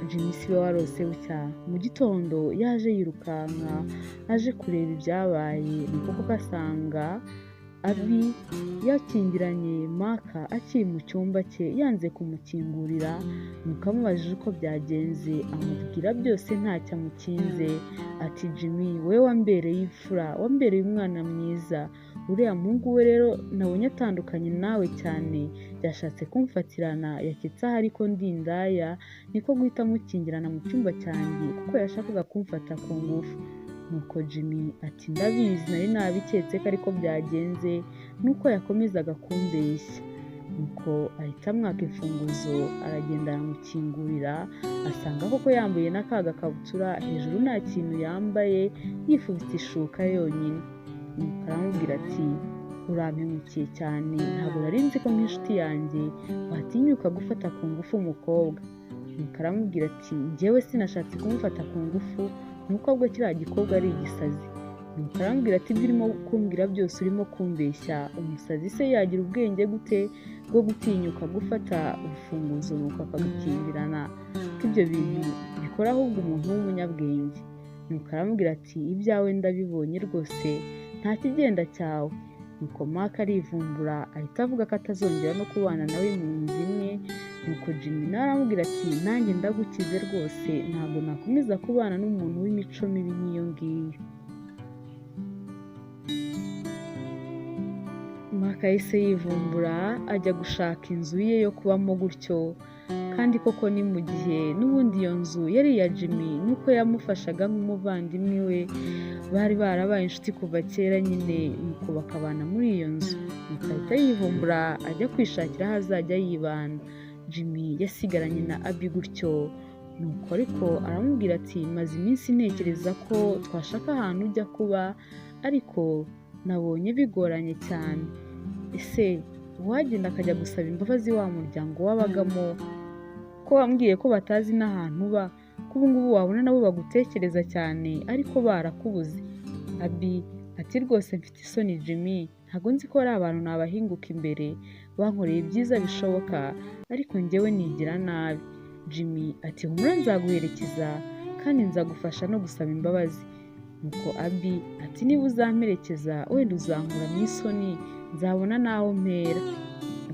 S1: Jimmy siwe warose bucya, mu gitondo yaje yirukanka aje kureba ibyabaye, nuko koko asanga Abi yakingiranye Maka akiri mu cyumba cye yanze kumukingurira. Nuko amubajije uko byagenze amubwira byose ntacyo amukinze, ati Jimmy wowe wambereye imfura, wambereye umwana mwiza, uriya muhungu we rero nabonye atandukanye nawe cyane, yashatse kumfatirana yaketse aho ariko ndi indaya, niko guhita amukingirana mu cyumba cyanjye kuko yashakaga kumfata ku ngufu. Nuko Jimmy ati ndabizi nari nabiketse ko ariko byagenze, nuko yakomezaga kumbeshya. Nuko ahita amwaka imfunguzo aragenda aramukingurira, asanga koko yambaye na ka gakabutura hejuru nta kintu yambaye, yifubitse ishuka yonyine. Nuko aramubwira ati urampemukiye cyane, ntabwo nari nzi ko nk'inshuti yanjye watinyuka gufata ku ngufu umukobwa. Nuko aramubwira ati njyewe sinashatse kumufata ku ngufu, nuko ahubwo kiriya gikobwa ari igisazi. Nuko arambwira ati ibyo urimo kumbwira byose urimo kumbeshya, umusazi se yagira ubwenge gute bwo gutinyuka gufata urufunguzo nuko akagukingirana, ko ibyo bintu bikora ahubwo umuntu w'umunyabwenge. Nuko aramubwira ati ibyawe ndabibonye rwose nta kigenda cyawe. Nuko Mark arivumbura, ahita avuga ko atazongera no kubana nawe mu nzu imwe. Nuko Jimmy nawe aramubwira ati: "Nanjye ndagukize rwose, ntabwo nakomeza kubana n'umuntu w'imico mibi nk'iyo ngiyo." Mark yahise yivumbura ajya gushaka inzu ye yo kubamo gutyo, kandi koko ni mu gihe n'ubundi iyo nzu yari iya Jimmy, nuko yamufashaga nk'umuvandimwe we, bari barabaye inshuti kuva kera nyine, nuko bakabana muri iyo nzu. Nuko ahita yivumbura ajya kwishakira aho azajya yibana. Jimmy yasigaranye na Abby gutyo. Nuko ariko aramubwira ati: "Maze iminsi ntekereza ko twashaka ahantu ujya kuba, ariko nabonye bigoranye cyane. Ese uwagenda akajya gusaba imbabazi wa muryango wabagamo, ko wambwiye ko batazi n'ahantu uba, ko ubu ngubu wabona nabo bagutekereza cyane ariko barakubuze?" Abby ati: "Rwose mfite isoni Jimmy, ntabwo nzi ko ari abantu nabahinguka imbere, bankoreye ibyiza bishoboka ariko njyewe nigira nabi." Jimmy ati: "Humura, nzaguherekeza kandi nzagufasha no gusaba imbabazi." Nuko Abby ati: "Niba uzamperekeza wenda uzankura mu isoni, nzabona n'aho mpera."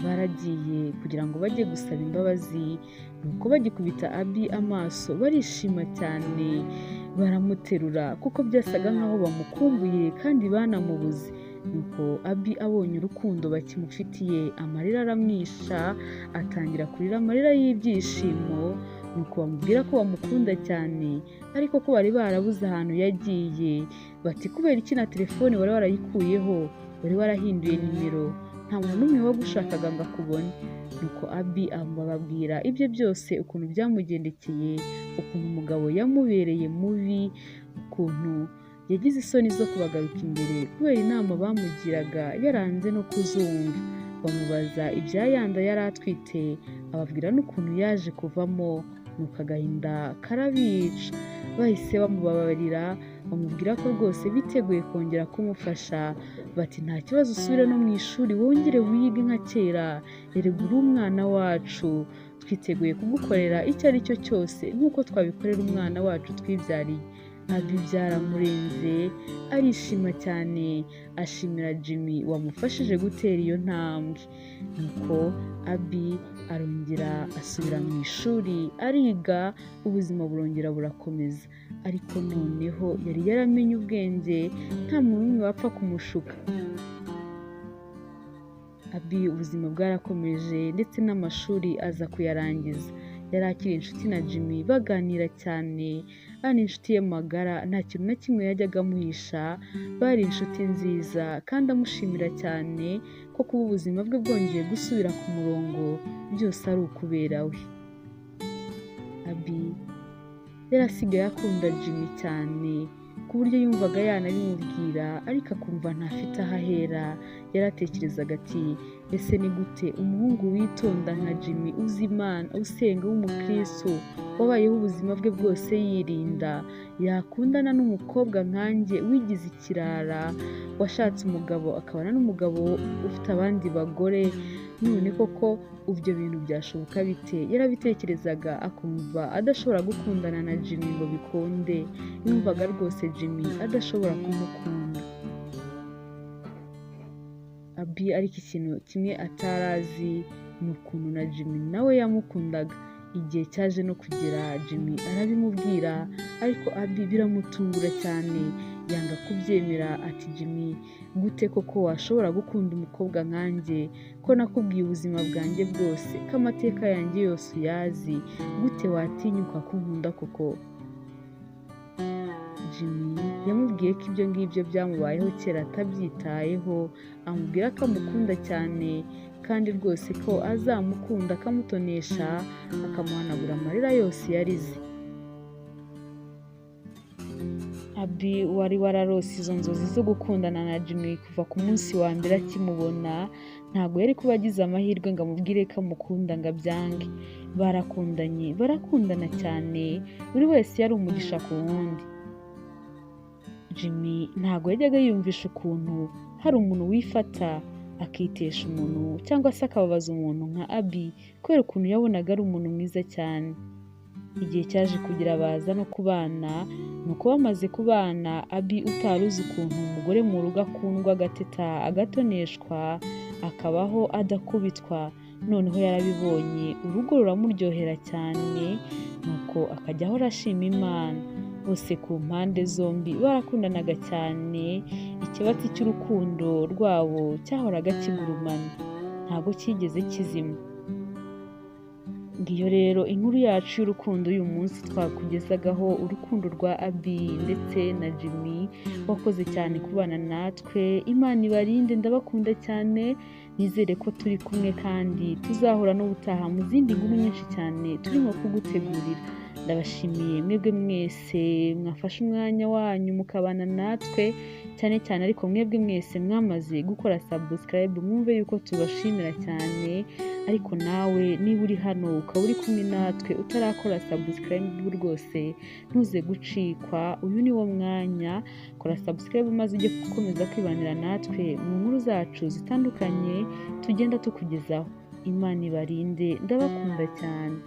S1: Baragiye kugira ngo bajye gusaba imbabazi, nuko bagikubita Abby amaso barishima cyane, baramuterura kuko byasaga nkaho bamukumbuye kandi banamubuze. Nuko Abby abonye urukundo bakimufitiye, amarira aramwisha, atangira kurira amarira y'ibyishimo. Nuko bamubwira ko bamukunda cyane, ariko ko bari barabuze ahantu yagiye. Bati: "Kubera iki na telefone wari warayikuyeho, wari warahinduye nimero, nta muntu n'umwe wagushakaga ngo akubone?" Nuko Abby ababwira ibye byose, ukuntu byamugendekeye, ukuntu umugabo yamubereye mubi, ukuntu yagize isoni zo kubagaruka imbere kubera inama bamugiraga yaranze no kuzumva. Bamubaza ibya yanda yari atwite, ababwira n'ukuntu yaje kuvamo. Nuko agahinda karabica, bahise bamubabarira, bamubwira ko rwose biteguye kongera kumufasha. Bati: "Nta kibazo, usubire no mu ishuri wongere wige nka kera, erega uri umwana wacu, twiteguye kugukorera icyo ari cyo cyose nk'uko twabikorera umwana wacu twibyariye." Abby byaramurenze, arishima cyane, ashimira Jimmy wamufashije gutera iyo ntambwe. Nuko Abby arongera asubira mu ishuri ariga, ubuzima burongera burakomeza, ariko noneho yari yaramenye ubwenge, nta muntu n'umwe wapfa kumushuka. Abby ubuzima bwarakomeje, ndetse n'amashuri aza kuyarangiza. Yari akiri inshuti na Jimmy, baganira cyane, ari inshuti ye magara, nta kintu na kimwe yajyaga amuhisha, bari inshuti nziza, kandi amushimira cyane ko kuba ubuzima bwe bwongeye gusubira ku murongo byose ari ukubera we. Abby yari asigaye akunda Jimmy cyane, ku buryo yumvaga yanabimubwira ariko akumva ntafite aho ahera. Yaratekerezaga ati: "Ese ni gute umuhungu witonda nka Jimmy, uzi Imana, usenga, w'umukristo, wabayeho ubuzima bwe bwose yirinda, yakundana n'umukobwa nkanjye wigize ikirara, washatse umugabo akabana n'umugabo ufite abandi bagore? None koko ibyo bintu byashoboka bite?" Yarabitekerezaga akumva adashobora gukundana na Jimmy ngo bikunde. Yumvaga rwose Jimmy adashobora kumukunda. Abby ariko ikintu kimwe atarazi ni ukuntu na Jimmy nawe yamukundaga. Igihe cyaje no kugera Jimmy arabimubwira, ariko Abby biramutungura cyane, yanga kubyemera. Ati: "Jimmy, gute koko washobora gukunda umukobwa nkanjye, ko nakubwiye ubuzima bwanjye bwose, ko amateka yanjye yose uyazi, gute watinyuka kunkunda koko?" Jimmy yamubwiye ko ibyo ngibyo byamubayeho kera atabyitayeho, amubwira ko amukunda cyane kandi rwose ko azamukunda akamutonesha, akamuhanagura amarira yose yarize. Abby wari wararose izo nzozi zo gukundana na Jimmy kuva ku munsi wa mbere akimubona, ntabwo yari kuba agize amahirwe ngo amubwire ko amukunda ngo abyange. Barakundanye, barakundana cyane, buri wese yari umugisha ku wundi. Jimmy ntabwo yajyaga yiyumvisha ukuntu hari umuntu wifata akitesha umuntu cyangwa se akababaza umuntu nka Abby, kubera ukuntu yabonaga ari umuntu mwiza cyane. Igihe cyaje kugira baza no kubana, nuko bamaze kubana Abi utari uzi ukuntu umugore mu rugo akundwa agateta agatoneshwa akabaho adakubitwa, noneho yarabibonye urugo ruramuryohera cyane, nuko akajya ahora ashima Imana. Bose ku mpande zombi barakundanaga cyane, ikibatsi cy'urukundo rwabo cyahoraga kigurumana, ntabwo cyigeze kizima. Ngiyo rero inkuru yacu y'urukundo y'uyu munsi twakugezagaho, urukundo rwa Abi ndetse na Jimmy. Wakoze cyane kubana natwe, Imana ibarinde, ndabakunda cyane, nizere ko turi kumwe kandi tuzahura n'ubutaha mu zindi nkuru nyinshi cyane turimo kugutegurira. Ndabashimiye mwebwe mwese mwafashe umwanya wanyu mukabana natwe, cyane cyane ariko mwebwe mwese mwamaze gukora subscribe, mwumve yuko tubashimira cyane. Ariko nawe niba uri hano ukaba uri kumwe natwe utarakora subscribe rwose ntuze gucikwa, uyu ni wo mwanya, kora subscribe maze ujye gukomeza kwibanira natwe mu nkuru zacu zitandukanye tugenda tukugezaho. Imana ibarinde, ndabakunda cyane.